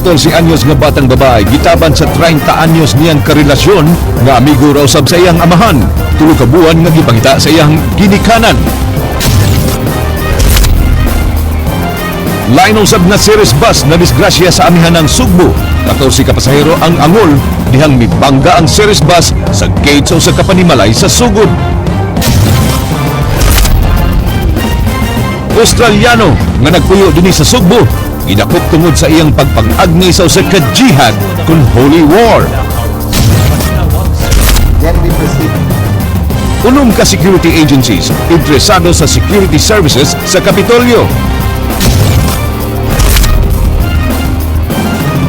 14 anyos nga batang babae gitaban sa 30 anyos niyang karelasyon nga amigo raw sab sa iyang amahan. 3 ka buwan nga gipangita sa iyang ginikanan. Lain usab nga series bus na disgrasya sa amihan ng Sugbo. 14 ka pasahero ang angol dihang mibangga ang series bus sa gate sa usa ka panimalay sa Sugod. Australiano nga nagpuyo dinhi sa Sugbo gidakop tungod sa iyang pagpang-agni sa usa ka jihad kon holy war. Then we proceed. Unom ka security agencies interesado sa security services sa Kapitolyo.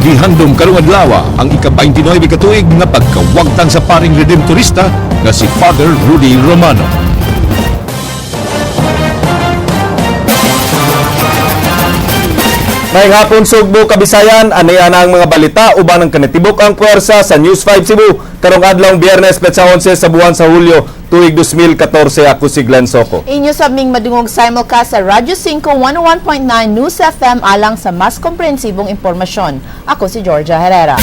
Gihandom karong adlaw ang ika-29 ka tuig nga pagkawagtang sa paring redemptorista nga si Father Rudy Romano. Maayong hapon, Sugbo, Kabisayan, ani ana ang mga balita uban ang kanitibok ang puwersa sa News 5 Cebu karong adlawng Biyernes, petsa 11 sa buwan sa Hulyo, tuig 2014. Ako si Glenn Soco. Inyo sab ming madungog simulcast sa Radyo 5 101.9 News FM alang sa mas komprehensibong impormasyon. Ako si Georgia Herrera.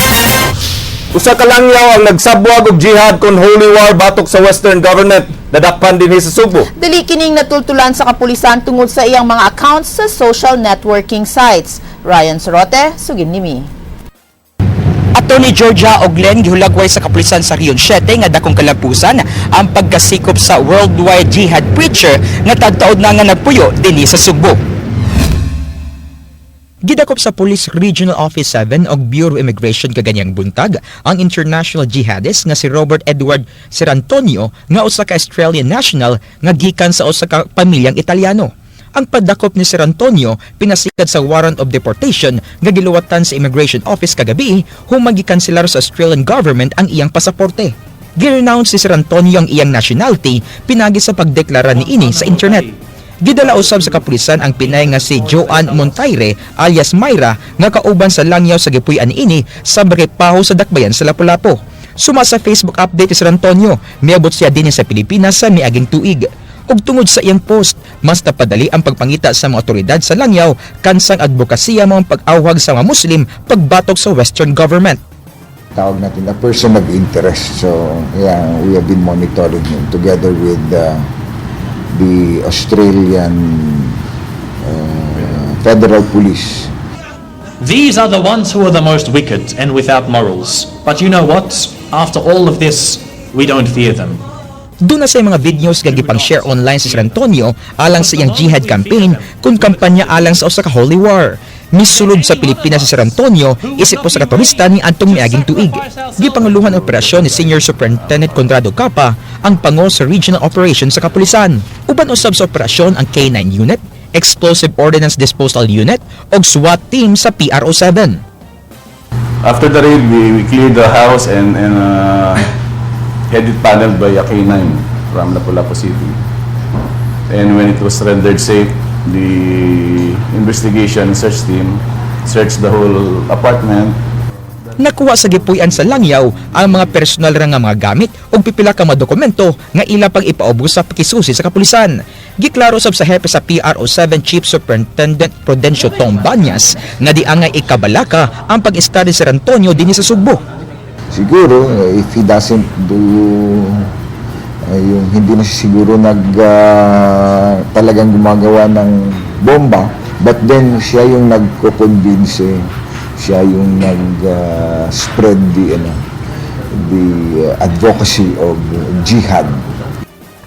Usa ka langyaw ang nagsabwag og jihad kon holy war batok sa Western government nadakpan dinhi sa Sugbo. Dili kining natultulan sa kapulisan tungod sa iyang mga accounts sa social networking sites. Ryan Sorote, sugin nimi. Attorney Georgia og Glenn, gihulagway sa kapulisan sa Region 7 nga dakong kalapusan ang pagkasikop sa worldwide jihad preacher nga tagtaod na nga nagpuyo dinhi sa Sugbo. Gidakop sa Police Regional Office 7 og Bureau of Immigration kaganyang buntag ang international jihadist nga si Robert Edward Cerantonio nga usa ka Australian national nga gikan sa usa ka pamilyang Italiano. Ang padakop ni Cerantonio pinasikat sa warrant of deportation nga giluwatan sa Immigration Office kagabi human gikanselar sa Australian government ang iyang pasaporte. Girenounce ni Cerantonio ang iyang nationality pinagi sa pagdeklara niini sa internet. Gidala usab sa kapulisan ang Pinay nga si Joanne Montaire alias Myra nga kauban sa langyaw sa gipuy-an niini sa Barangay Paho sa Dakbayan sa Lapu-Lapu. Suma sa Facebook update ni Sir Antonio, miabot siya dinhi sa Pilipinas sa miaging tuig. Ug tungod sa iyang post, mas napadali ang pagpangita sa mga otoridad sa langyaw kansang advokasya mga pag-awhag sa mga Muslim pagbatok sa Western government. Tawag natin a person of interest. So, yeah, we have been monitoring him together with the Australian Federal Police. These are the ones who are the most wicked and without morals. But you know what? After all of this, we don't fear them. Duna sa mga videos nga gipang-share online si Sir Antonio alang sa iyang jihad campaign kung kampanya alang sa usa ka holy war. Misulod sa Pilipinas si Sir Antonio isip usa ka turista ni adtong miaging tuig. Gipanguluhan ang operasyon ni Senior Superintendent Conrado Capa, ang pango sa Regional Operations sa kapulisan. Uban usab sa operasyon ang K9 Unit, Explosive Ordnance Disposal Unit ug SWAT team sa PRO7. After the raid, we cleared the house and had it paneled by a K9 from Lapu-Lapu City. And when it was rendered safe, the investigation and search team searched the whole apartment. Nakuha sa gipuy-an sa langyaw ang mga personal ra nga mga gamit ug pipila ka mga dokumento nga ila pag ipaubos sa pakisusi sa kapulisan. Giklaro sab sa hepe sa PRO7, Chief Superintendent Prudencio Tom Banyas, nga di angay ikabalaka ang pag-istar ni Sir Antonio dinhi sa Sugbo. Siguro, if he doesn't do, yung hindi na siya siguro talagang gumagawa ng bomba, but then siya yung nagko-convince, eh. Siya yung nag-spread the advocacy of jihad.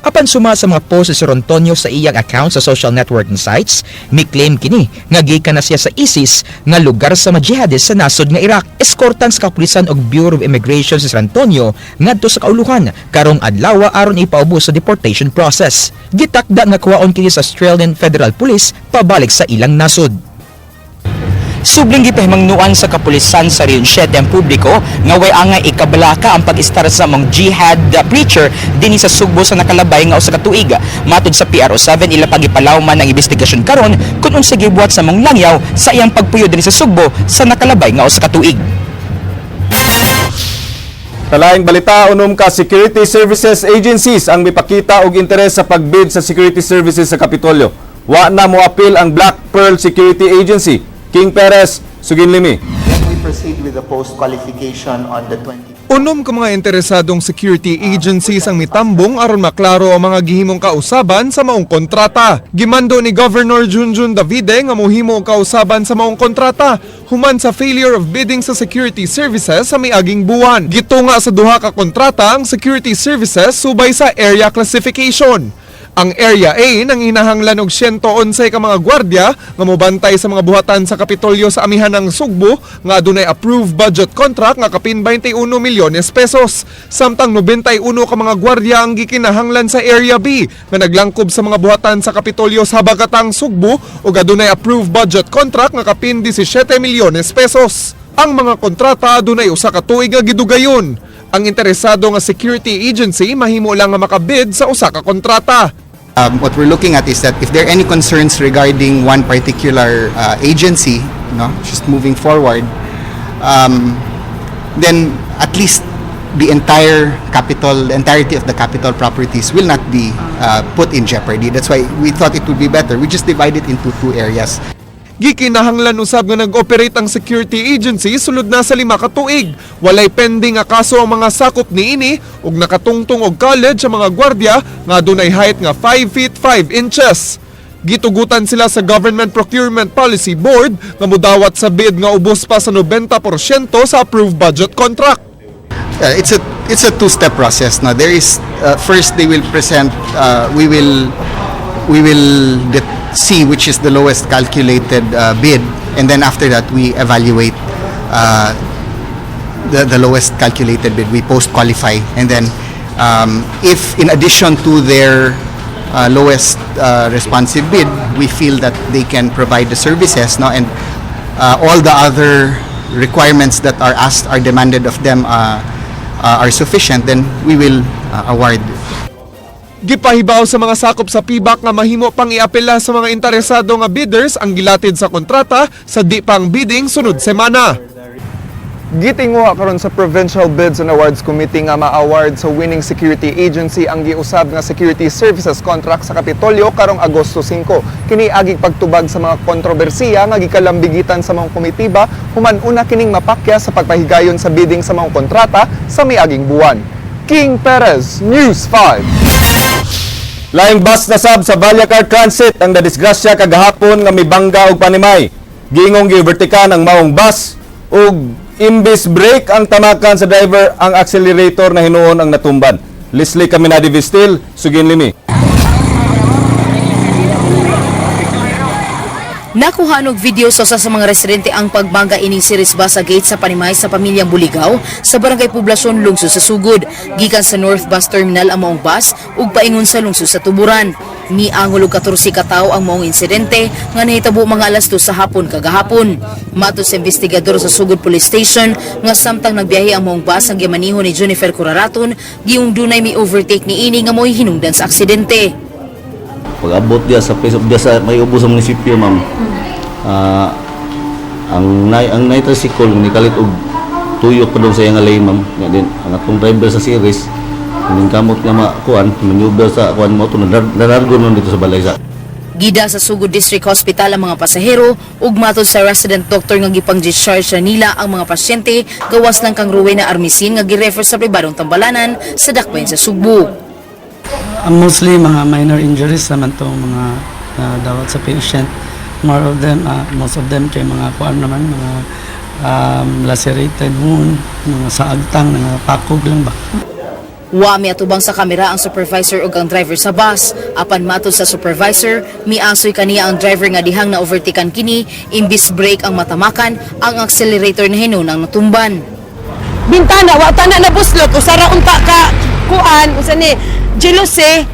Apan suma sa mga post si Sir Antonio sa iyang account sa social networking sites, mi-claim kini nga gikan na siya sa ISIS nga lugar sa mga jihadist sa nasod nga Iraq. Eskortan sa kapulisan og Bureau of Immigration si Sir Antonio ngadto sa kauluhan karong adlaw aron ipaubos sa deportation process. Gitakda nga kuwaon kini sa Australian Federal Police pabalik sa ilang nasod. Subling gipahimangnuan sa kapulisan sa Region 7 ang publiko nga way angay ikabalaka ang pag-istar sa mga jihad preacher dinhi sa Sugbo sa nakalabay nga usa ka tuig. Matod sa PRO7, ila pagipalawman ang investigasyon karon kung unsa gibuhat sa mong langyaw sa iyang pagpuyo dinhi sa Sugbo sa nakalabay nga usa ka tuig. Sa laing balita, unom ka security services agencies ang mipakita og interes sa pagbid sa security services sa Kapitolyo. Wa na moapil ang Black Pearl Security Agency. King Perez, sugin limi. Then we with the post qualification on the 20 Unom ka mga interesadong security agencies ang mitambong aron maklaro ang mga gihimong kausaban sa maong kontrata. Gimando ni Governor Junjun Davide nga mohimo og kausaban sa maong kontrata human sa failure of bidding sa security services sa miaging buwan. Gitunga sa duha ka kontrata ang security services subay sa area classification. Ang Area A nanginahanglan og 111 ka mga gwardiya nga mobantay sa mga buhatan sa Kapitolyo sa amihan ng Sugbo nga adunay approved budget contract nga kapin 21 milyones pesos. Samtang 91 ka mga gwardiya ang gikinahanglan sa Area B nga naglangkob sa mga buhatan sa Kapitolyo sa Habagatang Sugbo ug adunay approved budget contract nga kapin 17 milyones pesos. Ang mga kontrata adunay usa ka tuig nga gidugayon. Ang interesado nga security agency mahimo lang nga makabid sa usa ka kontrata. What we're looking at is that if there are any concerns regarding one particular agency, no, just moving forward, then at least the entire capital, the entirety of the capital properties will not be put in jeopardy. That's why we thought it would be better. We just divide it into two areas. Gikinahanglan usab nga nag-operate ang security agency sulod na sa 5 ka tuig. Walay pending nga kaso ang mga sakop niini ug nakatungtong og college ang mga gwardiya nga adunay height nga 5 feet 5 inches. Gitugutan sila sa Government Procurement Policy Board nga mudawat sa bid nga ubos pa sa 90% sa approved budget contract. It's a two-step process. Now there is first they will present. We will see which is the lowest calculated bid, and then after that we evaluate the lowest calculated bid. We post qualify, and then if in addition to their lowest responsive bid, we feel that they can provide the services, no, and all the other requirements that are asked, are demanded of them are sufficient, then we will award. Gipahibaw sa mga sakop sa PBAC nga mahimo pang iapela sa mga interesado nga bidders ang gilatid sa kontrata sa di pang bidding sunod semana. Gitinguha karon sa Provincial Bids and Awards Committee nga ma-award sa winning security agency ang giusab nga security services contract sa Kapitolyo karong Agosto 5. Kini agig pagtubag sa mga kontrobersiya nga gikalambigitan sa mga komitiba human una kining mapakya sa pagpahigayon sa bidding sa mga kontrata sa miaging buwan. King Perez, News 5. Laing bus na sab sa Vallacar Transit ang nadisgrasya kagahapon nga mibangga og panimay. Giingong gi-overtaken ang maong bus ug imbis brake ang tamakan sa driver, ang accelerator na hinuon ang natumban. Leslie Caminadi Vistil, sugin limi. Nakuha og video sa usa sa mga residente ang pagbangga ining series bus sa gate sa Panimay sa pamilyang Buligaw sa Barangay Poblasyon, lungsod sa Sugod. Gikan sa North Bus Terminal ang maong bus ug paingon sa lungsod sa Tuburan. Miangol og 14 ka tawo ang maong insidente nga nahitabo mga alas 2 sa hapon kagahapon. Matod sa investigador sa Sugod Police Station nga samtang nagbiyahe ang maong bus ang gimaniho ni Jennifer Curaraton, giingong dunay mi overtake niini nga mo'y hinungdan sa aksidente. Pag-abot diya sa place diya sa may ubos sa munisipyo, ma'am. Ang nay tricycle nikalit og tuyok pa dong sa iyang lane, ma'am. Nga din ang atong driver sa series ning kamot nga makuan maneuver sa kuan mo to nalargo nun dito sa balay sa Gida sa Sugod District Hospital ang mga pasahero ug matod sa resident doctor nga gipang-discharge na nila ang mga pasyente gawas lang kang Rowena Armisin nga girefer sa pribadong tambalanan sa Dakbayan sa Sugbo. Ang mostly mga minor injuries naman itong mga dawat sa patient. More of them, most of them kay mga kuan naman, mga lacerated wound, mga saagtang, mga pakog lang ba. Wa miatubang sa kamera ang supervisor ug ang driver sa bus. Apan matod sa supervisor, miasoy kaniya ang driver nga dihang na overtaken kini, imbis brake ang matamakan, ang accelerator na hinuon ang natumban. Bintana wa tanan nabuslot, usara unta ka kuan, usa ni jealousy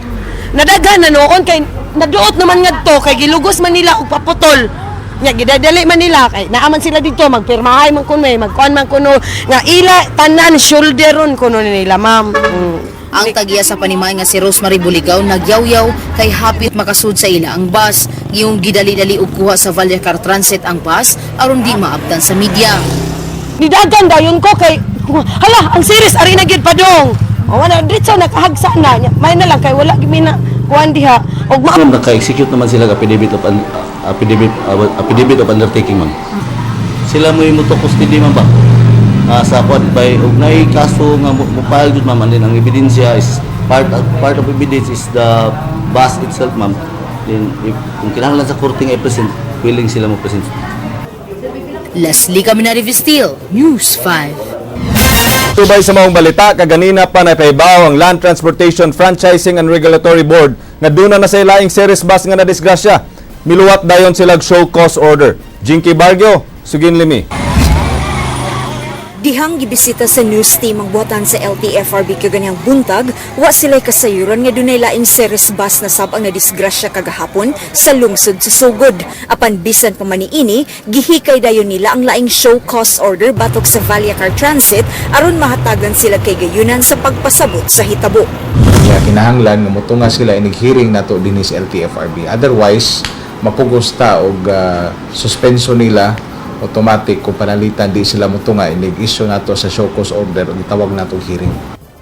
nadaghan na noon kay naduot naman ngadto kay gilugos man nila og paputol nya, gidadali man nila kay naa man sila dito, magpirmahay man kuno eh, magkuan man kuno nga ila tanan shoulderon kuno nila, ma'am. Ang tagiya sa Panimay nga si Rosemary Buligaw nagyawyaw kay hapit makasud sa ila ang bus. Giyong gidali-dali og kuha sa Vallacar Transit ang bus aron di maabtan sa media. Nidagan dayon ko kay hala, ang series ari na gyud padong. O wala diretso nakahagsa na nya. May na lang kay wala gyud mi na kuan diha og ma Ma'am, naka-execute naman sila og affidavit of undertaking, ma'am. Sila mo yung moto custody, ma'am ba? Sa kwan by og naay kaso nga mo-file jud, ma'am, and then ang ebidensya is part of evidence is the bus itself, ma'am. Then if kung kinahanglan sa korte nga i-present, willing sila mo present. Leslie Caminari Vestil, News 5. Tubay sa maong balita, kaganina pa napahibaw ang Land Transportation Franchising and Regulatory Board nga duna na sa ilaing series bus nga nadisgrasya. Miluwat dayon sila show cause order. Jinky Bargio, sugin limi. Dihang gibisita sa news team ang buhatan sa LTFRB kaganyang buntag, wa sila'y kasayuran nga dunay laing series bus na sab ang nadisgrasya kagahapon sa lungsod sa Sugod. Apan bisan pa man niini, gihikay dayon nila ang laing show cause order batok sa Vallacar Transit aron mahatagan sila kay gayunan sa pagpasabot sa hitabo. Kaya kinahanglan nga motunga sila inig hearing nato dinhi sa LTFRB. Otherwise, mapugos ta og suspenso nila automatic kung panalitan di sila motunga inig issue nato sa show cause order ug gitawag nato og hearing.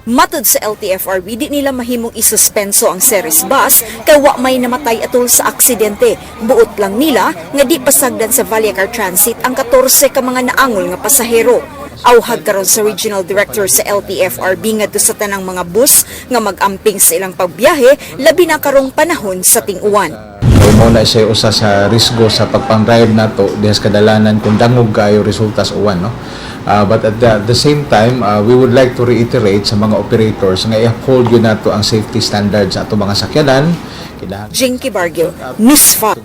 Matod sa LTFRB, di nila mahimong isuspenso ang series bus kay wa may namatay atol sa aksidente. Buot lang nila nga di pasagdan sa Vallacar Transit ang 14 ka mga naangol nga pasahero. Awhag karon sa Regional Director sa LTFRB ngadto sa tanang mga bus nga mag-amping sa ilang pagbiyahe, labi na karong panahon sa ting-uwan. Kay mao na siya usa sa risgo sa pagpang-drive nato diha sa kadalanan kung dangog kaayo resulta sa uwan, no. But at the same time, we would like to reiterate sa mga operators nga i-uphold yun nato ang safety standards sa ato mga sakyanan. Kinahanglan Jinky Bargil, News 5.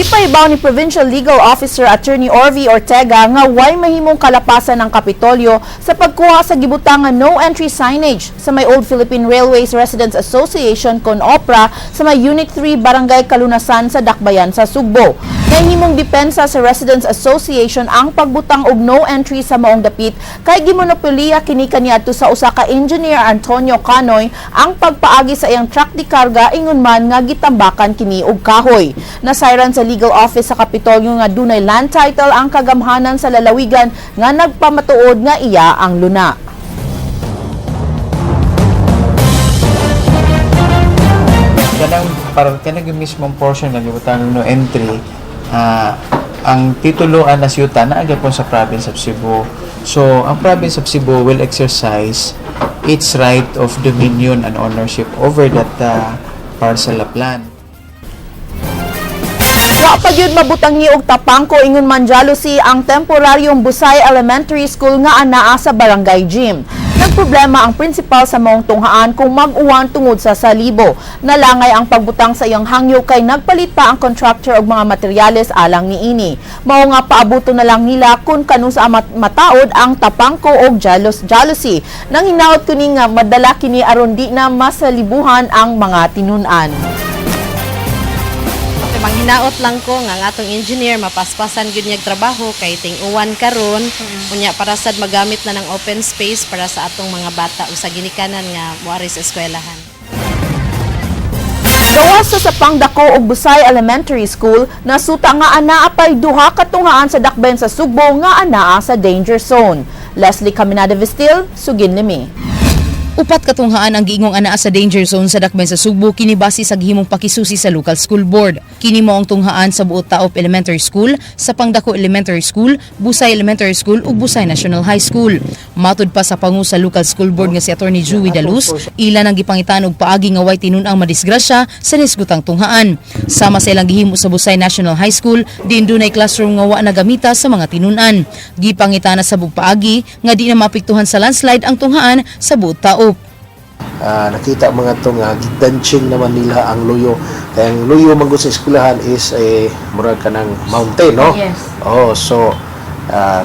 Gipahibaw ni Provincial Legal Officer Attorney Orvie Ortega nga way mahimong kalapasan ng Kapitolyo sa pagkuha sa gibutang nga no entry signage sa may Old Philippine Railways Residents Association kon OPRA sa may Unit 3, Barangay Kalunasan sa Dakbayan sa Sugbo. Nahimong depensa sa Residents Association ang pagbutang og no entry sa maong dapit kay gimonopoliya kini kaniadto sa usa ka engineer Antonio Canoy ang pagpaagi sa iyang truck di karga, ingon man nga gitambakan kini og kahoy. Nasayran sa legal office sa Kapitolyo nga dunay land title ang kagamhanan sa lalawigan nga nagpamatuod nga iya ang luna. Kanang parang kanang yung mismong portion nga gibutang no entry, ang titulo ana siyuta naa gyapon sa province of Cebu. So ang province of Cebu will exercise its right of dominion and ownership over that parcel of land. Wa pa gyud mabutangi og tapangko ingon man jealousy ang temporaryong Busay Elementary School nga anaa sa Barangay Gym. Nagproblema ang principal sa maong tunghaan kung mag-uwan tungod sa salibo. Nalangay ang pagbutang sa iyang hangyo kay nagpalit pa ang contractor og mga materyales alang niini. Mao nga paabuto na lang nila kung kanusa mataod ang tapangko og jealousy. Nang hinaot kini nga madala kini aron di na masalibuhan ang mga tinun-an. Manghinaot lang ko nga ang atong engineer mapaspasan gyud niyag trabaho kay ting-uwan karon, unya para sad magamit na ng open space para sa atong mga bata o sa ginikanan nga moari sa eskwelahan. Gawas sa Pangdako ug Busay Elementary School, nasuta nga anaa pay duha ka tunghaan sa dakbayan sa Sugbo nga anaa sa danger zone. Leslie Caminada Vestil, sugin nimi. Upat katunghaan ang giingong anaa sa danger zone sa dakbayan sa Sugbo kini base sa gihimong pakisusi sa local school board. Kini mao ang tunghaan sa Buot Taop Elementary School, sa Pangdako Elementary School, Busay Elementary School ug Busay National High School. Matud pa sa pangu sa local school board nga si Attorney Dewey Daluz, ilan ang gipangitan og paagi nga way tinun-ang madisgrasya sa nisgutang tunghaan. Sama sa ilang gihimo sa Busay National High School, diin dunay classroom nga wa nagamita sa mga tinun-an. Gipangitana sa paagi nga di na maapektuhan sa landslide ang tunghaan sa Buot Taop. Nakita mga to nga gibenching naman nila ang luyo, kaya ang luyo man gud sa eskwelahan is eh, murag kanang mountain, no? Yes. Oh, so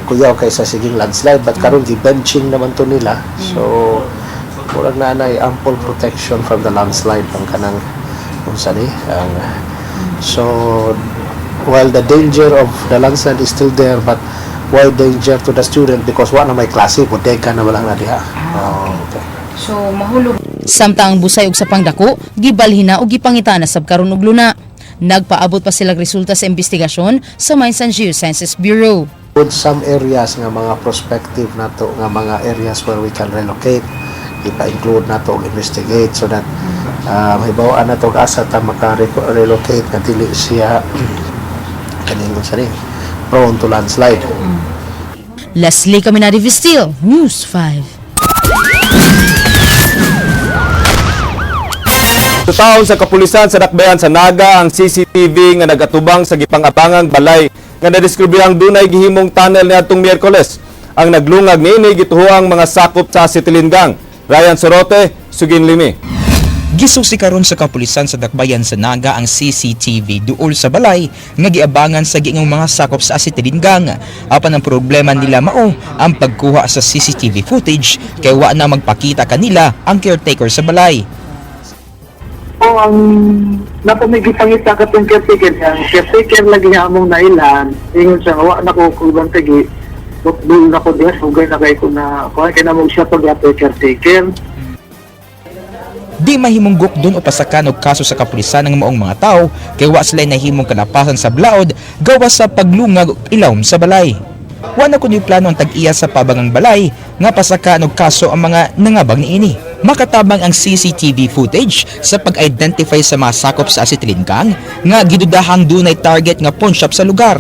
kuyaw kay sa siging landslide, but karon gibenching naman to nila, so murag na nay ample protection from the landslide ang kanang unsa ni ang. So while the danger of the landslide is still there, but why danger to the student because wa na may klase, bodega na lang na diha. Oh, okay. So mahulog. Samtang ang Busay ug sa Pangdako, gibalhin na ug gipangita na sab karon og luna. Nagpaabot pa sila resulta sa investigasyon sa Mines and Geosciences Bureau. With some areas nga mga prospective nato nga mga areas where we can relocate, ipa-include nato og investigate so that mahibaw-an nato og asa ta maka-relocate nga dili siya kaning unsa ni prone to landslide. Leslie Caminari Vistil, News 5. Taon sa kapulisan sa dakbayan sa Naga ang CCTV nga nagatubang sa gipangabangang balay nga nadiskribrihang dunay gihimong tunnel niadtong Miyerkules. Ang naglungag niini gituhoang mga sakop sa Acetylene Gang. Ryan Sorote, Sugin Limi. Gisusi karon sa kapulisan sa dakbayan sa Naga ang CCTV duol sa balay nga giabangan sa giingong mga sakop sa Acetylene Gang. Apan ang problema nila mao ang pagkuha sa CCTV footage kay wa na magpakita kanila ang caretaker sa balay. O ang napamigipangita katong caretaker niya, ang caretaker lagi niya among nailan, ingon siya nga wa na ko kuban tagi, dul na ko diha, sugay na kay ko na, kuha kay na mo siya pag caretaker. Di mahimong gukdon o pasakan og kaso sa kapulisan ng maong mga tao kay wa sila nahimong kalapasan sa blaod gawas sa paglungag og ilawom sa balay. Wa na kunoy plano ang tag-iya sa pabangang balay nga pasakan og kaso ang mga nangabang niini. Makatabang ang CCTV footage sa pag-identify sa mga sakop sa Acetylene Gang nga gidudahang dunay target nga pawn shop sa lugar.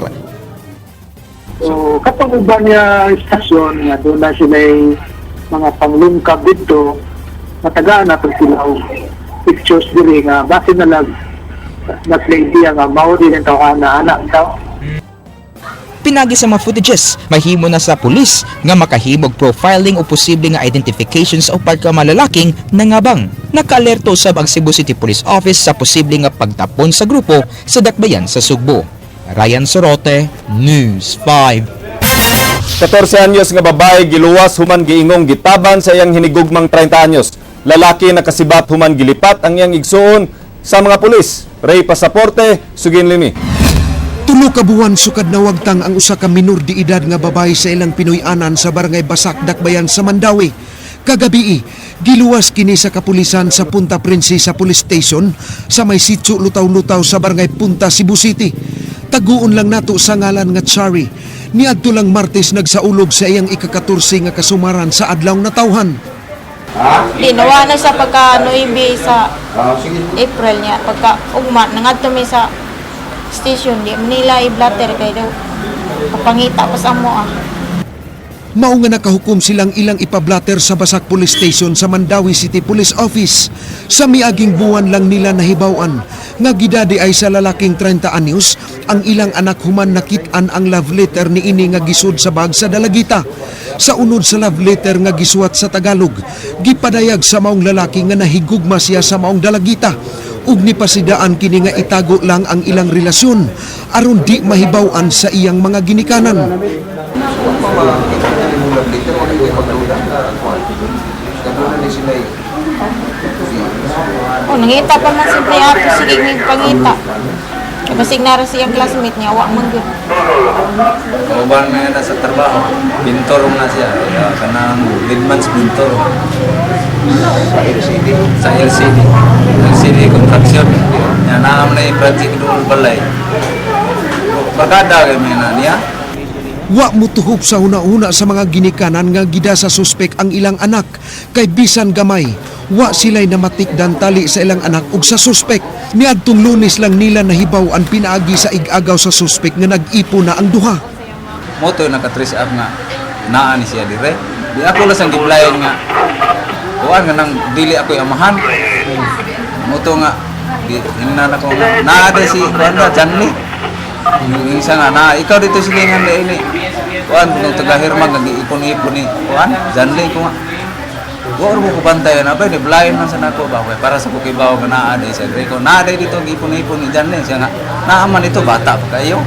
So, katong uban niya istasyon, nga doon na sila mga panglungkab dito, matagaan na sila og pictures diri nga base na lang na sila idea nga mao din ang tawhana anak tao. Pinagi sa mga footages, mahimo na sa pulis nga makahimog profiling o posible nga identification sa upat ka malalaking nangabang. Nakaalerto sab ang Cebu City Police Office sa posible nga pagtapon sa grupo sa dakbayan sa Sugbo. Ryan Sorote, News 5. 14 anyos nga babae giluwas human giingong gitaban sa iyang hinigugmang 30 anyos. Lalaki nakasibat human gilipat ang iyang igsuon sa mga pulis. Ray Pasaporte, Sugin Limi. 3 ka buwan sukad nawagtang ang usa ka minor de edad nga babae sa ilang Pinoy-anan sa Barangay Basak, Dakbayan sa Mandaue. Kagabii, giluwas kini sa kapulisan sa Punta Princesa Police Station sa may sitio Lutaw-Lutaw sa Barangay Punta, Cebu City. Taguon lang nato sa ngalan nga Chari. Niadto lang Martes nagsaulog sa iyang ika-14 nga kasumaran sa adlaw natawhan. Di, nawa na siya pagka Nuebe sa April niya. Pagka ugma, nangadto mi sa station. Di Manila i-blatter kay daw. Kapangita pa sa amo ah. Mao nga nakahukom silang ilang ipablatter sa Basak Police Station sa Mandaue City Police Office. Sa miaging buwan lang nila nahibaw-an nga gidadi ay sa lalaking 30 anyos ang ilang anak human nakit-an ang love letter ni ini nga gisud sa bag sa dalagita. Sa unod sa love letter nga gisuwat sa Tagalog, gipadayag sa maong lalaki nga nahigugma siya sa maong dalagita ug nipasidaan kini nga itago lang ang ilang relasyon aron di mahibaw-an sa iyang mga ginikanan. Oh, nangita pa man simple ato sige mig pangita. Kay basig nara siyang classmate niya, wa man gyud. Kauban na na sa trabaho, pintor na siya. Kaya kanang Lidmans pintor. Sa LCD? Sa LCD. LCD construction. Ya, naam na yung project doon balay. Barkada kay may na niya. Wa mutuhop sa huna-huna sa mga ginikanan nga gida sa suspek ang ilang anak kay bisan gamay. Wa sila'y namatikdan tali sa ilang anak ug sa suspek. Niadtong Lunes lang nila nahibaw ang pinaagi sa igagaw sa suspek nga nag-ipo na ang duha. Moto naka-trace up nga naa ni siya dire. Di ako lang sang giblayon nga kuan nga nang dili ako'y amahan. Moto nga di ingnan ako nga naa di si kuan na Janly. Yung isa nga na ikaw dito silingan di ini. Kuan nung taga-hirma nga giipon-ipon ni kuan Janly ko nga. Wa mo ko bantayan na ba ni blind man sa nako ba kay para sa kukibaw nga naa di siya dire ko naa di dito giipon-ipon ni Janly siya nga naa man ito bata pa kayo.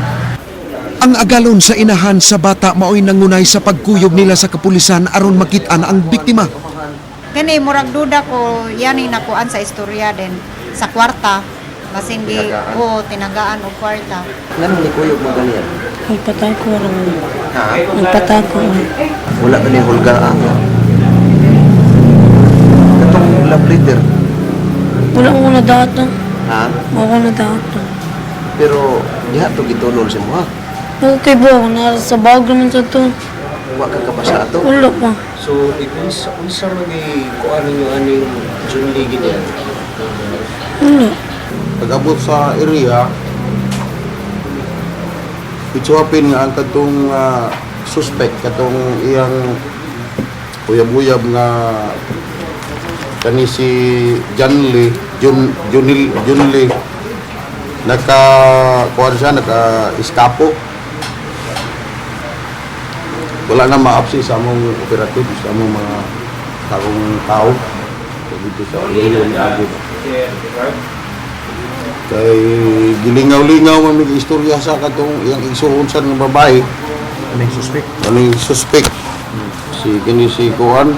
Ang agalon sa inahan sa bata maoy nangunay sa pagkuyog nila sa kapulisan aron makit-an ang biktima. Kani murag duda ko yan ang nakuan sa istorya din sa kwarta basin gi o tinagaan og kwarta. Nganong ni kuyog mo ganiyan? Nagpatago ra. Ha? Nagpatago. Wala ka ni hulgaan. Katong love letter, Wala ko na dato. ha? Wala ko na dato. Pero diha to gitulol sa mo ha? Okay ba ako nara sa bag naman sa to. Wa ka kabasa ato. Wala pa. So, unsa unsa man ni kuan ninyo aning Junli ganyan? Wala. Pag-abot sa area, itsuapin nga ang katong suspect katong iyang uyab-uyab nga kani si John Lee, Jun Junil Junli, naka kuan siya, naka iskapo. Wala na maapsi sa among operative, sa among mga taong tao dito sa Lilo ni Agi kay gilingaw-lingaw man mig istorya sa katong iyang igsuon sa nga babae. Aning suspect? Aning suspect, si kini si kuan,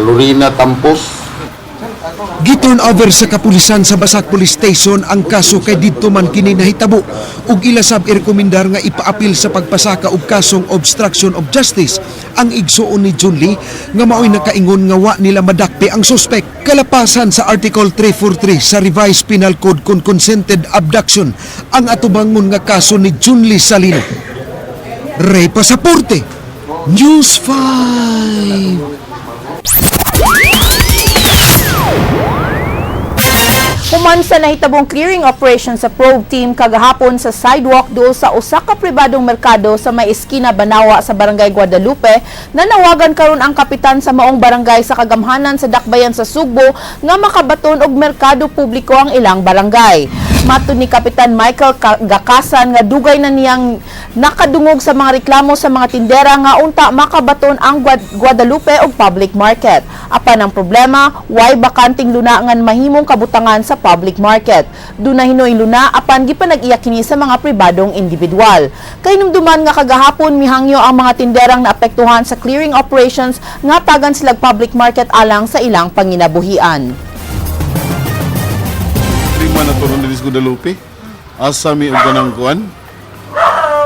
Lorena Tampos. Giturn over sa kapulisan sa Basak Police Station ang kaso kay didto man kini nahitabo ug ila sab irekomendar nga ipaapil sa pagpasaka og kasong obstruction of justice ang igsuon ni Junli nga maoy nakaingon nga wa nila madakpi ang suspect. Kalapasan sa Article 343 sa Revised Penal Code kon consented abduction ang atubangon nga kaso ni Junli Salino. Ray Pasaporte, News 5. Human sa nahitabong clearing operation sa probe team kagahapon sa sidewalk duol sa usa ka pribadong merkado sa may eskina Banawa sa Barangay Guadalupe, nanawagan karon ang kapitan sa maong barangay sa kagamhanan sa Dakbayan sa Sugbo nga makabaton og merkado publiko ang ilang barangay. Matod ni Kapitan Michael Gakasan nga dugay na niyang nakadungog sa mga reklamo sa mga tindera nga unta makabaton ang Guadalupe og public market. Apan ang problema, way bakanting luna ngan mahimong kabutangan sa public market. Duna hinoy luna apan gipanag-iya kini sa mga pribadong individual. Kahinumduman nga kagahapon mihangyo ang mga tinderang naapektuhan sa clearing operations nga tagan sila public market alang sa ilang panginabuhian. Lima na turon diri sa Guadalupe. Asa mi og kanang kuan?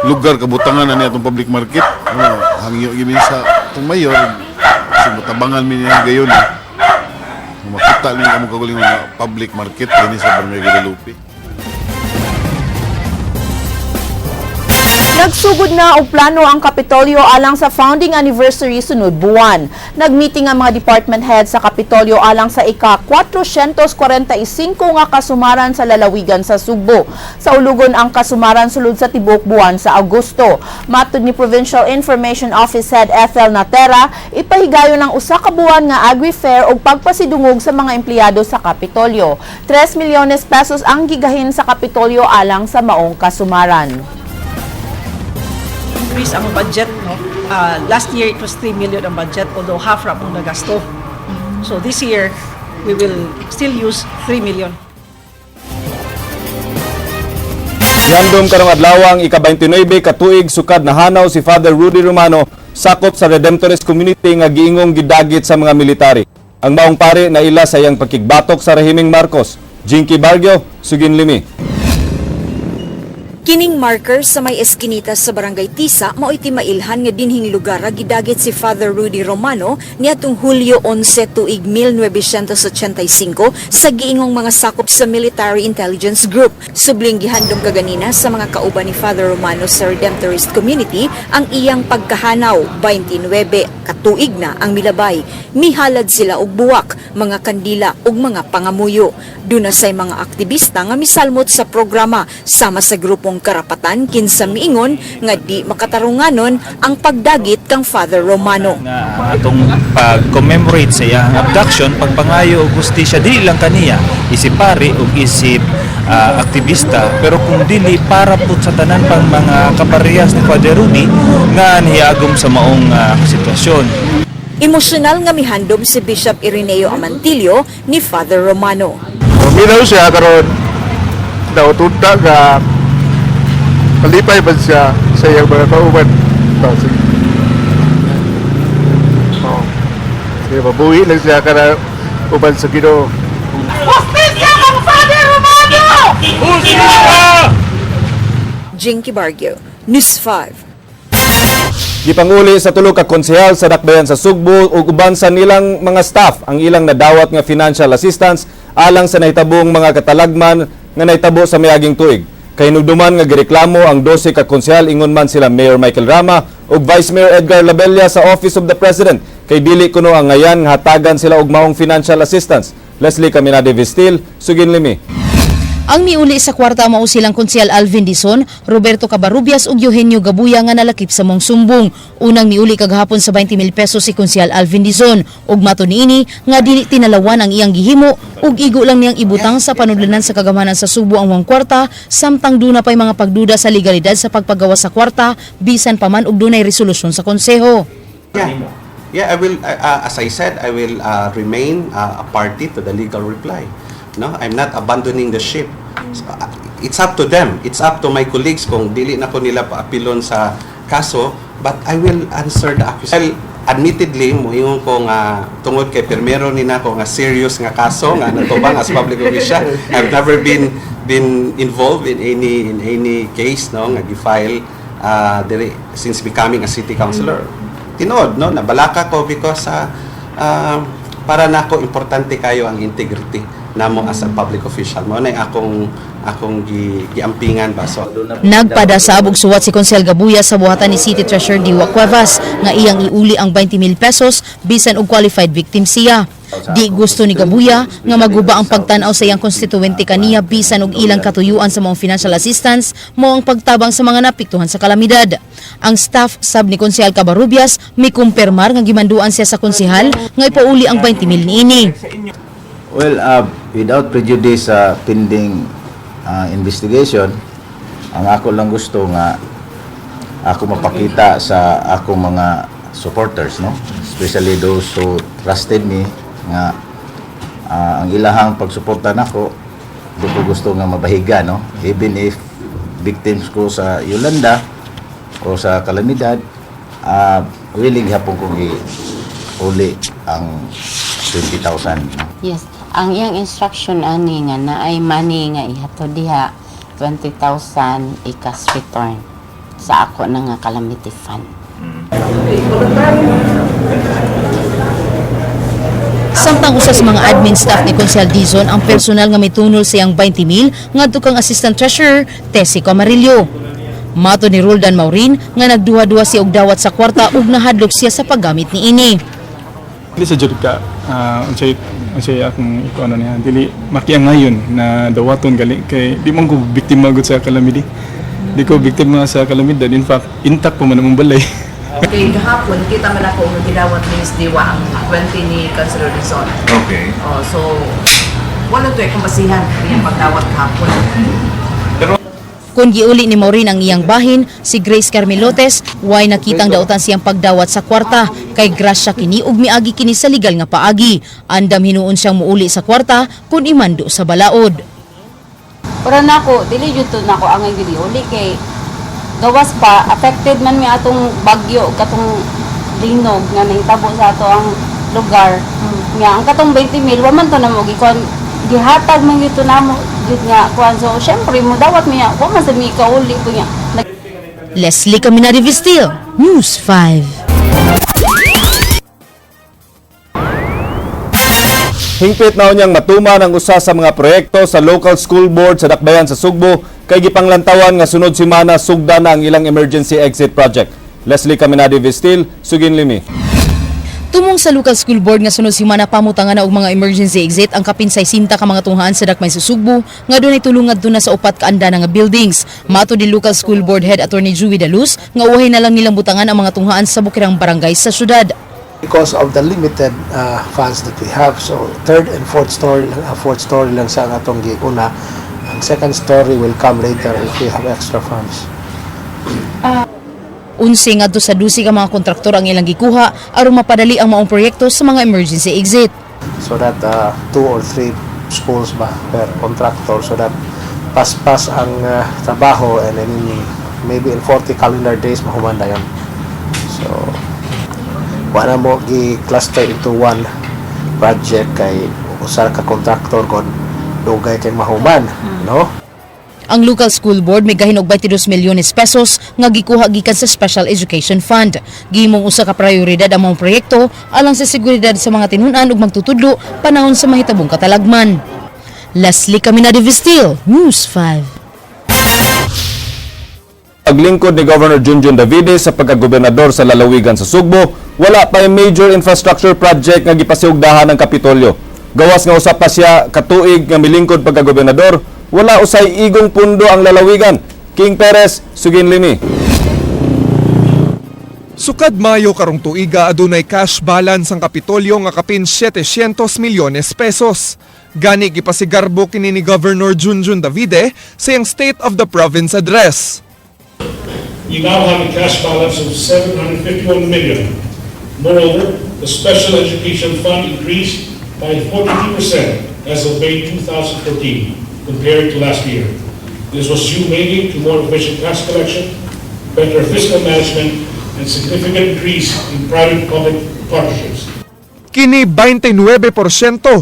Lugar kabutangan na niya atong public market. Oh, hangyo gyud mi sa atong mayor. Kasi matabangan mi niya gayon eh. Makita niyo ang kagaling mga public market dinhi sa Barangay Guadalupe. Nagsugod na og plano ang Kapitolyo alang sa founding anniversary sunod buwan. Nagmeeting ang mga department heads sa Kapitolyo alang sa ika-445 nga kasumaran sa lalawigan sa Sugbo. Saulugon ang kasumaran sulod sa tibuok buwan sa Agosto. Matod ni Provincial Information Office Head Ethel Natera, ipahigayon ang usa ka buwan nga agri-fair og pagpasidungog sa mga empleyado sa Kapitolyo. 3 milyones pesos ang gigahin sa Kapitolyo alang sa maong kasumaran. Increase ang budget, no? Last year it was 3 million ang budget, although half ra pong nagasto. So this year we will still use 3 million. Gihandom karong adlaw ang ika-29 katuig sukad nahanaw si Father Rudy Romano sakop sa Redemptorist community nga giingong gidagit sa mga military. Ang maong pare naila sa iyang pakigbatok sa rehimeng Marcos. Jinky Barrio, Sugin Limi. Kining marker sa may eskinita sa Barangay Tisa mao'y timailhan nga dinhing lugar gidagit si Father Rudy Romano niadtong Hulyo 11 tuig 1985 sa giingong mga sakop sa Military Intelligence Group. Subling gihandom kaganina sa mga kauban ni Father Romano sa Redemptorist Community ang iyang pagkahanaw. 29 katuig na ang milabay. Mihalad sila og buwak, mga kandila ug mga pangamuyo. Duna say mga aktivista nga misalmot sa programa sama sa grupong Karapatan kinsa miingon nga di makatarunganon ang pagdagit kang Father Romano. Nga atong pag-commemorate sa iyang abduction, pagpangayo og hustisya dili lang kaniya isip pari ug isip aktivista, pero kung dili para pud sa tanan pang mga kaparehas ni Father Rudy nga niagom sa maong sitwasyon. Emosyonal nga mihandom si Bishop Ireneo Amantillo ni Father Romano. Minaw siya karon, nautunta nga malipay man siya sa iyang mga kauban. Oh, sige. Oh. Sige, mabuhi lang siya kana uban sa Ginoo. Hustisya kang Father Romano! Jinky Barrio, News 5. Gipanguli sa tulo ka konsehal sa Dakbayan sa Sugbo ug uban sa nilang mga staff ang ilang nadawat nga financial assistance alang sa nahitabong mga katalagman nga nahitabo sa miaging tuig. Kahinumduman nga gireklamo ang 12 ka konsehal, ingon man sila Mayor Michael Rama ug Vice Mayor Edgar Labella, sa Office of the President kay dili kuno angayan nga hatagan sila og maong financial assistance. Leslie Caminade Vistil, Sugin Limi. Ang miuli sa kwarta mao silang konsehal Alvin Dizon, Roberto Cabarubias ug Eugenio Gabuya nga nalakip sa maong sumbong. Unang miuli kagahapon sa 20,000 pesos si konsehal Alvin Dizon ug mato niini nga dili tinalawan ang iyang gihimo ug igo lang niyang ibutang sa panudlanan sa kagamhanan sa Subo ang maong kwarta, samtang duna pay mga pagduda sa legalidad sa pagpagawa sa kwarta bisan pa man og dunay resolusyon sa konseho. Yeah, I will. As I said, I will remain a party to the legal reply. No, I'm not abandoning the ship. So, it's up to them. It's up to my colleagues kung dili na ko nila paapilon sa kaso, but I will answer the accusation. Well, admittedly, muingon ko nga tungod kay primero ni nako nga serious nga kaso nga natubang as public official. I've never been involved in any case, no, nga gi-file diri since becoming a city councilor. Tinuod, no, nabalaka ko because para nako importante kayo ang integrity namo as a public official. Mao na akong giampingan ba. So Nagpadasab og suwat si Konsehal Gabuya sa buhatan ni City Treasurer Diwa Cuevas nga iyang iuli ang 20,000 pesos bisan og qualified victim siya. Di gusto ni Gabuya nga maguba ang pagtan-aw sa iyang konstituente kaniya bisan og ilang katuyuan sa maong financial assistance mao ang pagtabang sa mga naapektuhan sa kalamidad. Ang staff sab ni Konsehal Cabarubias mikumpirmar nga gimanduan siya sa konsehal nga ipauli ang 20,000 niini. Well, without prejudice sa pending investigation, ang ako lang gusto nga ako mapakita sa ako mga supporters, no? Especially those who trusted me nga ang ilahang pagsuporta nako, di ko gusto nga mabahiga, no? Even if victims ko sa Yolanda o sa kalamidad, willing hapon kong i-uli ang 20,000, no? Yes, ang iyang instruction ani nga naay money nga ihatod diha, 20,000 i-cash return sa ako na nga calamity fund. Samtang usa sa mga admin staff ni Konsehal Dizon ang personal nga mitunol sa iyang 20 mil ngadto kang Assistant Treasurer Tessie Camarillo. Mato ni Roldan Maurin nga nagduha-duha siya og dawat sa kwarta ug nahadlok siya sa paggamit niini. Dili sa jud ka unsay unsay akong ikuano niya, dili makiangayon na dawaton gali kay di man ko biktima gud sa calamity. Di ko biktima sa kalamidad. In fact, intact pa man among balay. Kay gahapon, kita man ako nga gidawat ni Miss Diwa ang 20 ni Councilor Dizon. Oh, so, wala to akong basihan iyang pagdawat kahapon. Kung giuli ni Maureen ang iyang bahin, si Grace Carmelotes, way nakitang dautan siyang pagdawat sa kwarta kay grasya kini ug miagi kini sa legal nga paagi. Andam hinuon siyang muuli sa kwarta kung imando sa balaod. Pero nako, dili jud to nako ang gid uli kay gawas pa affected man mi atong bagyo ug katong linog nga nahitabo sa ato ang lugar. Nga ang katong 20 mil wa man to namo gikuan, gihatag man gyud to namo gyud nga kuan, so syempre mo dawat mi wa man sa mi kauli po niya. Leslie Caminari Vistil, News 5. Hingpit na unyang matuman ang usa sa mga proyekto sa local school board sa Dakbayan sa Sugbo kay gipanglantawan nga sunod semana sugda na ang ilang emergency exit project. Leslie Caminadi Vistil, sugin limi. Tumong sa local school board nga sunod semana pamutangan na og mga emergency exit ang kapin 60 ka mga tunghaan sa Dakbayan sa Sugbo nga dunay tulungad na sa upat ka andana nga buildings. Mato ni local school board head Attorney Juwie Daluz nga uwahay na lang nilang butangan ang mga tunghaan sa bukirang barangay sa syudad. Because of the limited funds that we have. So third and fourth story, fourth story lang sa ang atong giuna. Ang second story will come later if we have extra funds. 11 ngadto sa 12 ka mga kontraktor ang ilang gikuha aron mapadali ang maong proyekto sa mga emergency exit. So that two or three schools ba per contractor so that paspas ang trabaho and then maybe in 40 calendar days mahuman na yun. So wala mo gi-cluster into one project kay usa ka contractor kon dugay kay mahuman, no? Ang local school board may gahin og 22 milyones pesos nga gikuha gikan sa Special Education Fund. Gihimong usa ka prioridad ang maong proyekto alang sa seguridad sa mga tinun-an ug magtutudlo panahon sa mahitabong katalagman. Leslie Caminadi Vistil, News 5. Paglingkod ni Governor Junjun Davide sa pagkagobernador sa lalawigan sa Sugbo, wala pa major infrastructure project nga gipasiugdahan ng Kapitolyo. Gawas nga usa pa siya katuig nga milingkod pagkagobernador, Wala usay igong pundo ang lalawigan. King Perez, Suginlimi. Sukad Mayo karong tuiga adunay cash balance ang Kapitolyo nga kapin 700 milyones pesos. Gani gipasigarbo kini ni Governor Junjun Davide sa iyang State of the Province Address. We now have a cash balance of 751 million. Moreover, the Special Education Fund increased by 42% as of May 2014 compared to last year. This was due mainly to more efficient tax collection, better fiscal management, and significant increase in private-public partnerships. Kini 29%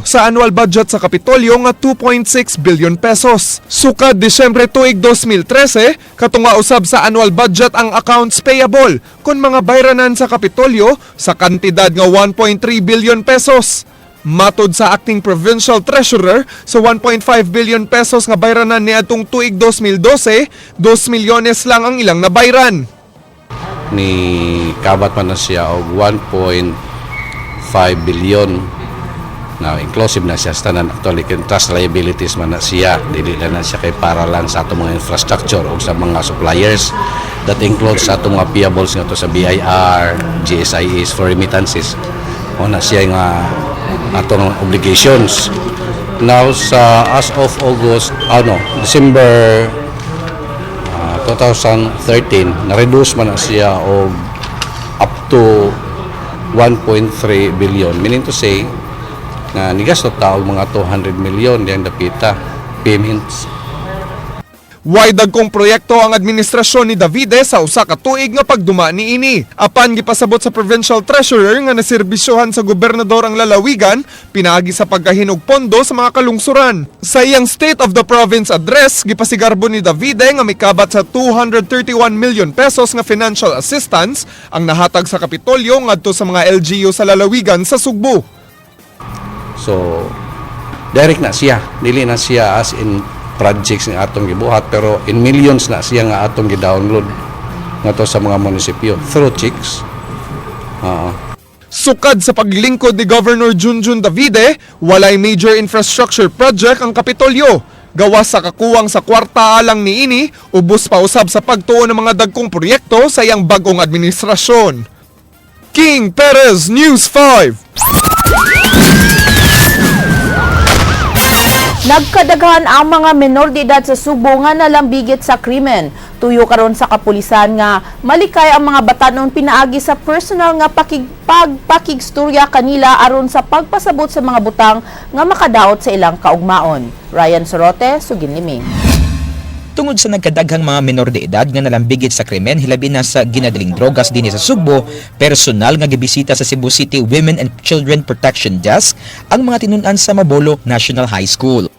sa annual budget sa Kapitolyo nga 2.6 billion pesos. Sukad Disyembre tuig 2013, katunga usab sa annual budget ang accounts payable kon mga bayranan sa Kapitolyo sa kantidad nga 1.3 billion pesos. Matod sa acting provincial treasurer, sa 1.5 billion pesos nga bayranan niadtong tuig 2012, 2 milyones lang ang ilang nabayran. Ni kabat man na siya og 1.5 billion na inclusive na siya sa tanan. Actually, kay trust liabilities man na siya, dili na na siya kay para lang sa atong mga infrastructure o sa mga suppliers. That includes sa atong mga payables nga to sa BIR, GSIS for remittances o na siya nga atong obligations. Now, sa as of August, ano, December 2013, na-reduce man na siya og up to 1.3 billion, meaning to say na nigasto ta og mga 200 million diyang dapita payments. Way dagkong proyekto ang administrasyon ni Davide sa usa ka tuig nga pagduma niini. Apan gipasabot sa provincial treasurer nga naserbisyohan sa gobernador ang lalawigan pinaagi sa pagkahinog pondo sa mga kalungsuran. Sa iyang State of the Province Address, gipasigarbo ni Davide nga mikabat sa 231 million pesos nga financial assistance ang nahatag sa Kapitolyo ngadto sa mga LGU sa lalawigan sa Sugbo. So direct na siya, dili na siya as in projects nga atong gibuhat, pero in millions na siya nga atong gi-download ngadto sa mga munisipyo through checks. Oo. Sukad sa paglingkod ni Governor Junjun Davide, walay major infrastructure project ang Kapitolyo. Gawas sa kakuwang sa kwarta alang niini, ubos pa usab sa pagtuon ng mga dagkong proyekto sa iyang bagong administrasyon. King Perez, News 5. Nagkadaghan ang mga menor de edad sa Sugbo nga nalambigit sa krimen. Tuyo karon sa kapulisan nga malikay ang mga batanon pinaagi sa personal nga pakigstorya kanila aron sa pagpasabot sa mga butang nga makadaot sa ilang kaugmaon. Ryan Sorote, Suginlimi. Tungod sa nagkadaghang mga menor de edad nga nalambigit sa krimen, hilabi na sa ginadaling drogas dinhi sa Sugbo, personal nga gibisita sa Cebu City Women and Children Protection Desk ang mga tinun-an sa Mabolo National High School.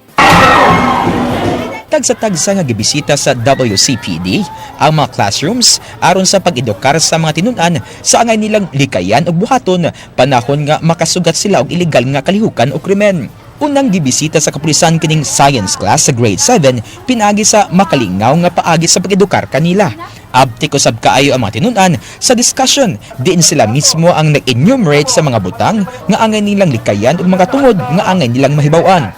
Tagsa-tagsa nga gibisita sa WCPD ang mga classrooms aron sa pag-edukar sa mga tinun-an sa angay nilang likayan og buhaton panahon nga makasugat sila og ilegal nga kalihukan o krimen. Unang gibisita sa kapulisan kining science class sa grade 7 pinaagi sa makalingaw nga paagi sa pag-edukar kanila. Abtik usab kaayo ang mga tinun-an sa discussion, diin sila mismo ang nag-enumerate sa mga butang nga angay nilang likayan ug mga tungod nga angay nilang mahibaw-an.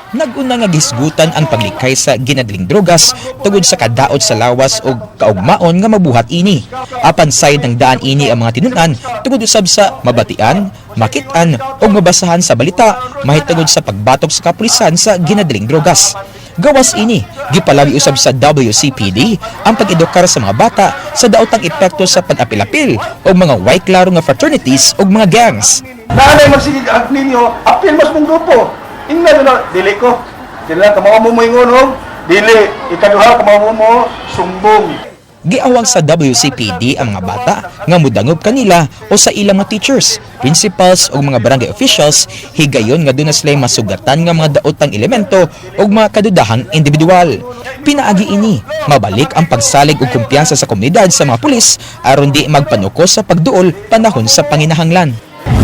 Nag-una nga gihisgutan ang paglikay sa ginadaling drogas tungod sa kadaot sa lawas o kaugmaon nga mabuhat ini. Apan sayod ng daan ini ang mga tinun-an tungod usab sa mabatian, makitaan o mabasahan sa balita mahitungod sa pagbatok sa kapulisan sa ginadaling drogas. Gawas ini, gipalawi usab sa WCPD ang pag-edukar sa mga bata sa daotang epekto sa pag-apil-apil o mga way klaro nga fraternities o mga gangs. Naanay magsigig ang ninyo, apil mas mong grupo. Ingnan na, dili ko. Dili lang, kamao mo moingon, oh. Dili, ikaduha, kamao mo, sumbong. Giawang sa WCPD ang mga bata nga mudangob kanila o sa ilang mga teachers, principals o mga barangay officials higayon nga duna sila masugatan nga mga daotang elemento o mga kadudahang individual. Pinaagi ini, mabalik ang pagsalig og kumpiyansa sa komunidad sa mga pulis aron di magpanuko sa pagduol panahon sa panginahanglan.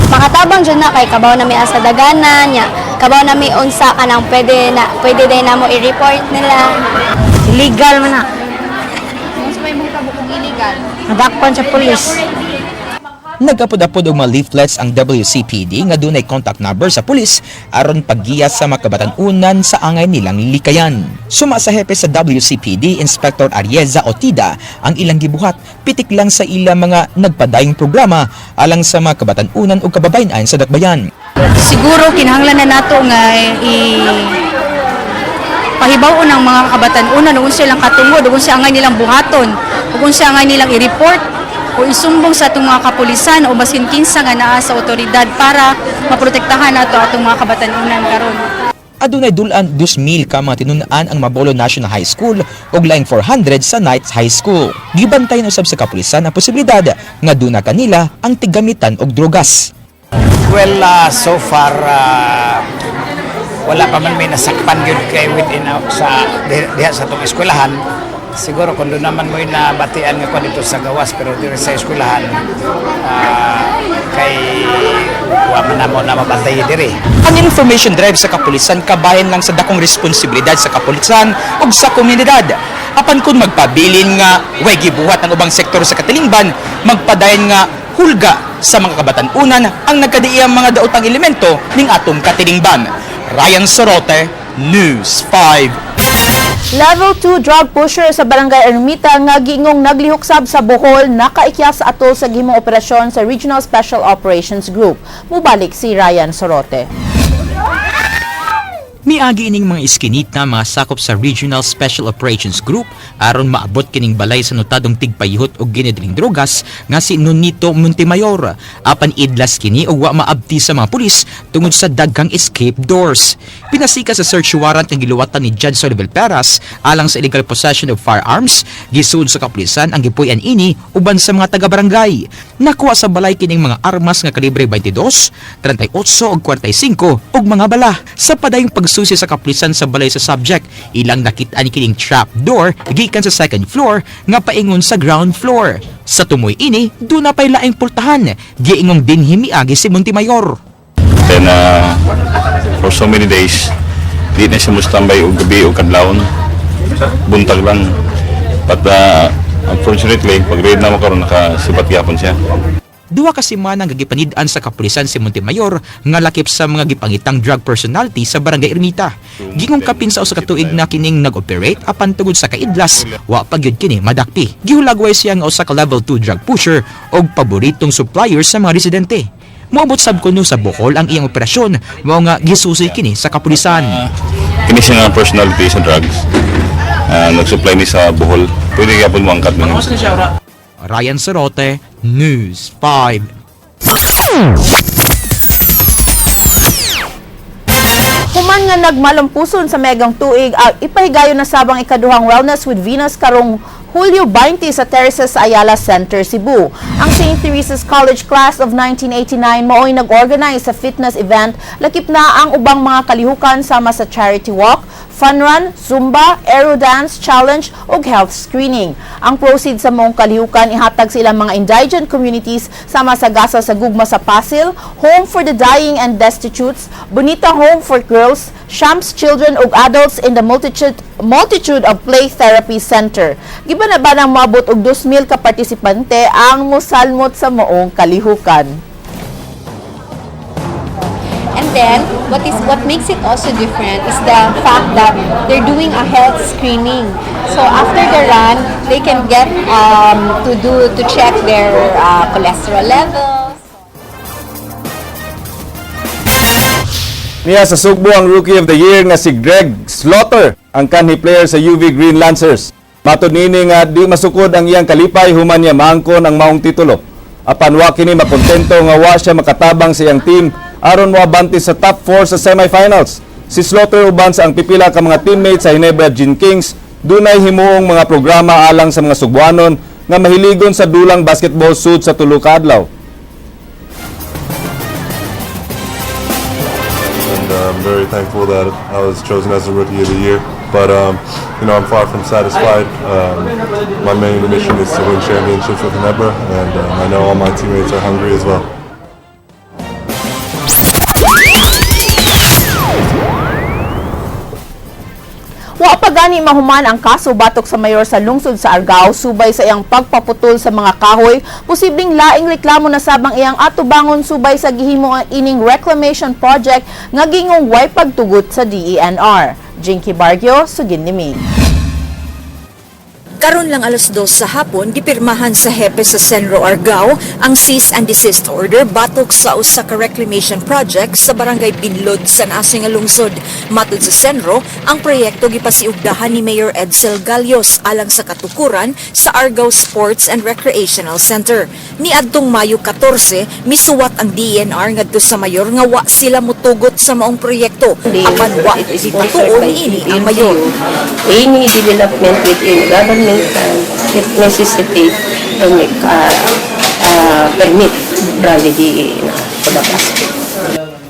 Makatabang jud na kay kabaw na mi asa daganan nya, kabaw na mi unsa kanang pwede na pwede din namo i-report nila. Illegal man na. Unsa may mahitabo kung illegal? Nadakpan sa pulis. Nagapod-apod og mga leaflets ang WCPD nga dunay contact number sa pulis aron paggiya sa mga kabatan-unan sa angay nilang likayan. Suma sa hepe sa WCPD, Inspector Arieza Otida, ang ilang gibuhat pitik lang sa ilang mga nagpadayong programa alang sa mga kabatan-unan ug kababayen-an sa Dakbayan. Siguro kinahanglan na nato nga i pahibaw ang mga kabatan-unan ug unsa ilang katungod, ug unsa angay nilang buhaton, ug unsa angay nilang i-report o isumbong sa atong mga kapulisan o basin kinsa nga naa sa otoridad para maprotektahan nato atong mga kabatan-unan karon. Adunay dulan 2,000 ka mga tinun-an ang Mabolo National High School ug laing 400 sa Knights High School. Gibantayan usab sa kapulisan ang posibilidad nga duna kanila ang tiggamitan og drogas. Well, so far, wala pa man may nasakpan gyud kay within out sa diha sa atong eskwelahan. Siguro kung doon naman mo'y nabatian nga kuan dito sa gawas, pero diri sa eskwelahan, kay wa man namo na mabantay diri. Ang information drive sa kapulisan kabahin lang sa dakong responsibilidad sa kapulisan ug sa komunidad. Apan kung magpabilin nga way gibuhat ang ubang sektor sa katilingban, magpadayon nga hulga sa mga kabatan-unan ang nagkadiiyang mga daotang elemento ning atong katilingban. Ryan Sorote, News 5. Level 2 drug pusher sa Barangay Ermita nga giingong naglihok sab sa Bohol nakaikya sa atol sa gihimong operasyon sa Regional Special Operations Group. Mubalik si Ryan Sorote. Miagi ining mga iskinita mga sakop sa Regional Special Operations Group aron maabot kining balay sa notadong tigpayihot og ginidring drogas nga si Nonito Montemayor. Apan idlas kini og wa maabti sa mga pulis tungod sa daghang escape doors. Pinasika sa search warrant nga giluwatan ni Judge Solivel Peras alang sa illegal possession of firearms, gisuod sa kapulisan ang gipuy-an ini uban sa mga taga-barangay. Nakuha sa balay kining mga armas nga kalibre 22, 38 ug 45 ug mga bala. Sa padayong pagsusi sa kapulisan sa balay sa subject, ilang nakit-an kining trap door gikan sa second floor nga paingon sa ground floor. Sa tumoy ini, duna pay laing pultahan, giingong dinhi miagi si Montemayor. Then, for so many days, di na siya mustambay og gabi o kadlawon. Buntag lang. But unfortunately, pag raid na mo karon, nakasibat gyapon siya. 2 ka semana nga gipanid-an sa kapulisan si Montemayor nga lakip sa mga gipangitang drug personality sa Barangay Ermita. Gingong kapin sa 1 ka tuig na kining nag-operate, apan tungod sa kaidlas, wa pa gyud kini madakpi. Gihulagway siya nga usa ka level 2 drug pusher og paboritong supplier sa mga residente. Moabot sab kuno sa Bohol ang iyang operasyon, mao nga gisusi kini sa kapulisan. Kini siya nga personality sa drugs. Nag-supply ni sa Bohol. Pwede gyapon mo angkat mo. Ryan Sorote, News 5. Human nga nagmalampuson sa megang tuig, ipahigayon na sabang ikaduhang Wellness with Venus karong Hulyo 20 sa Terraces sa Ayala Center, Cebu. Ang St. Teresa's College Class of 1989 mao'y nag-organize sa fitness event, lakip na ang ubang mga kalihukan sama sa charity walk, fun run, Zumba, aerodance challenge ug health screening. Ang proceeds sa maong kalihukan ihatag sa ilang mga indigent communities sama sa Gasa sa Gugma sa Pasil, Home for the Dying and Destitutes, Bonita Home for Girls, Shams Children ug Adults in the Multitude of Play Therapy Center. Giba na ba nang moabot og 2,000 ka partisipante ang mosalmot sa maong kalihukan? And then, what makes it also different is the fact that they're doing a health screening. So after the run, they can get to check their cholesterol levels. Niya sa Sugbo ang Rookie of the Year nga si Greg Slaughter, ang kanhi player sa UV Green Lancers. Matod niini nga di masukod ang iyang kalipay human niya maangkon ang maong titulo. Apan wa kini makontento nga wa siya makatabang sa iyang team aron moabante sa top 4 sa semifinals. Si Slaughter uban sa ang pipila ka mga teammates sa Ginebra Gin Kings dunay himuong mga programa alang sa mga Sugbuanon nga mahiligon sa dulang basketball sud sa tulo ka adlaw. And I'm very thankful that I was chosen as the Rookie of the Year. But I'm far from satisfied. My main mission is to win championships with Ginebra, and I know all my teammates are hungry as well. Wa pa gani mahuman ang kaso batok sa mayor sa lungsod sa Argao subay sa iyang pagpaputol sa mga kahoy, posibleng laing reklamo na sab ang iyang atubangon subay sa gihimo ang ining reclamation project nga gingong way pagtugot sa DENR. Jinky Bargio, Suginlimi. Karon lang 2:00 sa hapon, gipirmahan sa hepe sa Cenro Argao ang cease and desist order batok sa usa ka reclamation project sa Barangay Binlod sa naasing nga lungsod. Matud sa Cenro, ang proyekto gipasiugdahan ni Mayor Edsel Galios alang sa katukuran sa Argao Sports and Recreational Center. Niadtong Mayo 14, misuwat ang DENR ngadto sa mayor nga wa sila mutugot sa maong proyekto, apan wa gipatuon niini ang mayor. Any development within government land, it necessitate and permit from the DENR for that aspect.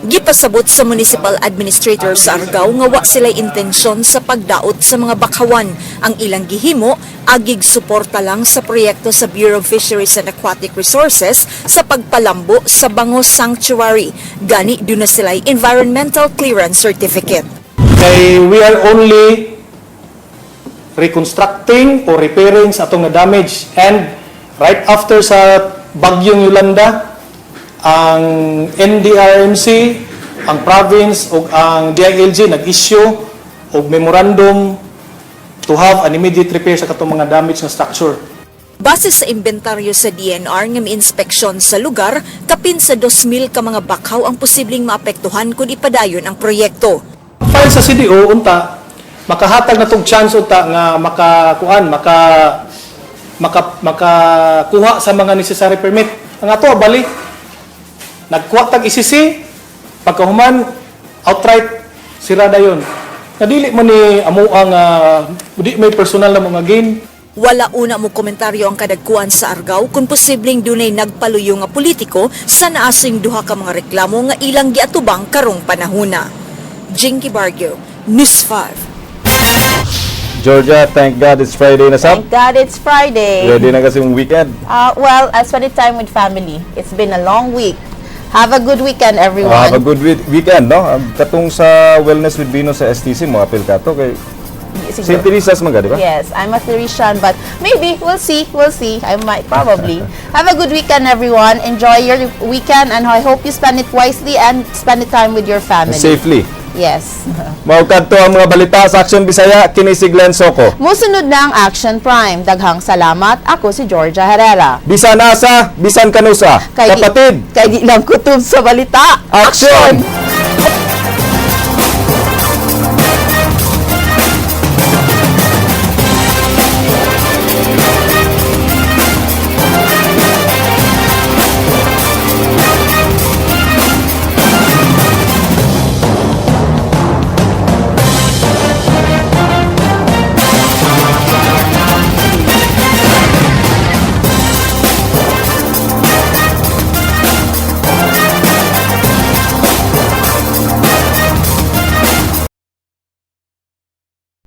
Gipasabot sa municipal administrator sa Argao nga wa sila intensyon sa pagdaot sa mga bakhawan. Ang ilang gihimo, agig suporta lang sa proyekto sa Bureau of Fisheries and Aquatic Resources sa pagpalambo sa Bangos Sanctuary. Gani duna sila environmental clearance certificate. Kay we are only reconstructing or repairing sa atong na-damage, and right after sa bagyong Yolanda, ang NDRMC, ang province ug ang DILG nag-issue og memorandum to have an immediate repair sa katong mga damage nga structure. Base sa inventaryo sa DENR nga miinspeksyon sa lugar, kapin sa 2,000 ka mga bakhaw ang posibleng maapektuhan kung ipadayon ang proyekto. File sa CDO unta makahatag na tong chance unta nga makakuan maka maka makakuha sa mga necessary permit. Ang ato bali nagkuha tag ECC, pagkahuman outright sira dayon. Nga dili man ni amo ang di may personal na mga gain. Wala una mo komentaryo ang kadagkuan sa Argao kung posibleng dunay nagpaluyo nga politiko sa naasing duha ka mga reklamo nga ilang giatubang karong panahuna. Jinky Bargio, News 5. Georgia, thank God it's Friday na sab. Thank God it's Friday. Ready na kasi yung weekend. Well, I spend time with family. It's been a long week. Have a good weekend, everyone. Have a good weekend, no? Katong sa Wellness with Vino sa STC, mo apil ka to kay Siguro. St. Teresa's man ka, di ba? Yes, I'm a Theresian, but maybe we'll see. We'll see. I might probably. Have a good weekend, everyone. Enjoy your weekend, and I hope you spend it wisely and spend it time with your family. Safely. Yes. Mao kadto ang mga balita sa Action Bisaya, kini si Glenn Soco. Musunod na ang Action Prime. Daghang salamat. Ako si Georgia Herrera. Bisan asa, bisan kanusa. Kay Kapatid, Kay di lang kutob sa balita. Action!